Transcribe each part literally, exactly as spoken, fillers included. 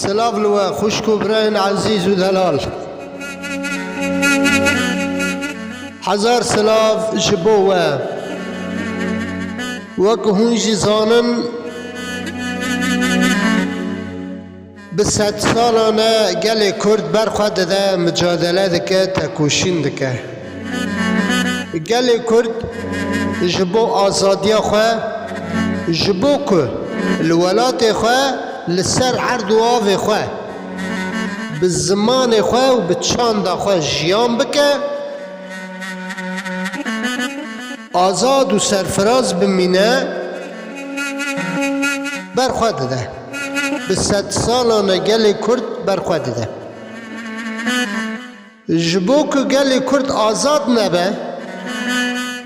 Silav li we xwişk û birayên ezîz û delal. Hezar silav ji bo we. Wek hûn jî zanin, bi sedsalan e gelê Kurd ber xwe dide, micadele dike, tekoşîn dike. Gelê Kurd ji bo azadiya xwe, ji bo ku li welatê xwe, li ser erd û avê xwe, bi zimanê xwe û bi çanda xwe jiyan bike, azad û serfiraz bimîne, ber xwe dide. Bi sedsalan e gelê Kurd ber xwe dide. Ji bo ku gelê Kurd azad nebe,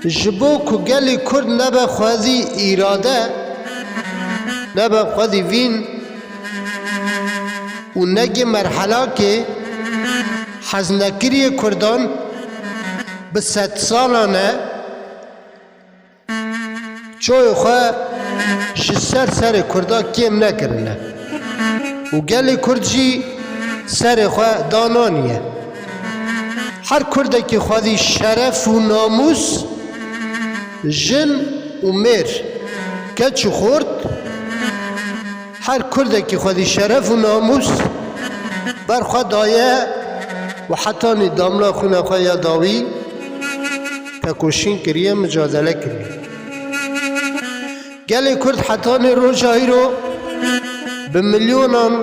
ji bo ku gelê Kurd nebe xwedî îrade, nebe xwedî vîn û negê merhelakê heznekiriyê Kurdan bi sedsalan e, çoyê xwe ji ser serê Kurda kêm nekirine û gelê Kurd jî serê xwe dananiye. Her Kurdekî xwedî şeref û namûs, jin û mêr, keç û xort, her Kurdekî xwedî şeref û namûs ber xwe daye û hetanî damla xwîna xwe ya dawî tekoşîn kiriye, micadele kiriye. Gelê Kurd hetanî roja îro bi milyonan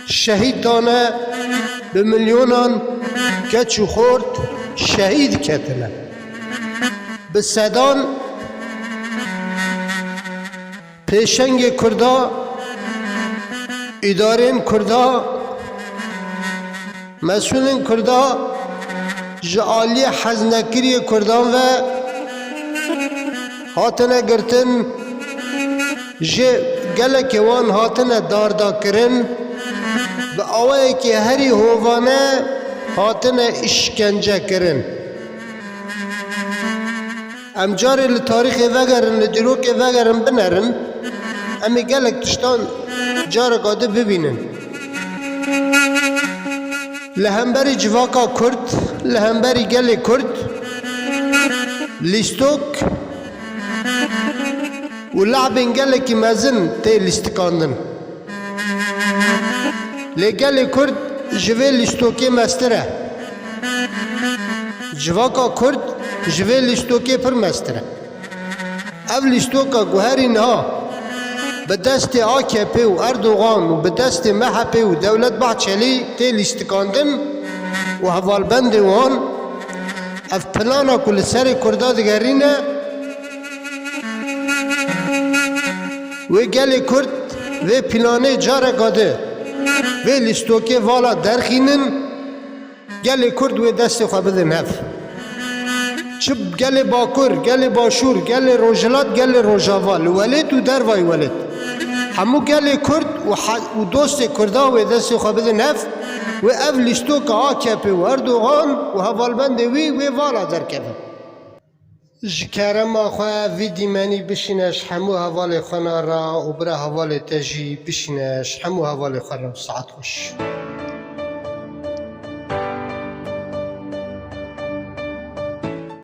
şehîd dane, bi milyonan keç û xort şehîd ketine. Bi sedan pêşengê Kurda, îdarên Kurda, mesûlên Kurda ji aliyê heznekiriyê Kurdan ve hatine girtin, ji gelekê wan hatine dardakirin, bi awayekî herî hovane hatine îşkence kirin. Em carê li tarîxê vegerin, li dîrokê vegerin, binerin, em ê gelek tiştan careka din bibînin. Li hemberî civaka Kurd, li hemberî gelê Kurd, lîstok û le'bên gelekî mezin tê lîstikandin. Lê gelê Kurd ji vê lîstokê mestir e. Civaka Kurd ji vê lîstokê pir mestir e. Ev lîstoka ku herî niha bi destê A K P û Erdogan û bi destê M H P û Dewlet Bahçelî tê lîstikandin û hevalbendê wan, ev plana ku li serê Kurda digerîne, wê gelê Kurd vê planê careka di vê lîstokê vala derxînin, gelê Kurd wê destê xwe bidin hev. Çi gelê Bakur, gelê Başûr, gelê Rojhilat, gelê Rojava, li welêt û dervayî welêt. Hemû gelê Kurd û he-, û dostê Kurda wê destê xwe bidin hev, wê ev lîstoka A K P û Erdogan û hevalbendê wî wê vala derkevin. Ji kerema xwe vî dîmenî bişîne ji hemû hevalê xwe na re û bira hevalê te jî bişîne ji hemû hevalê xwe re. Saet xweş.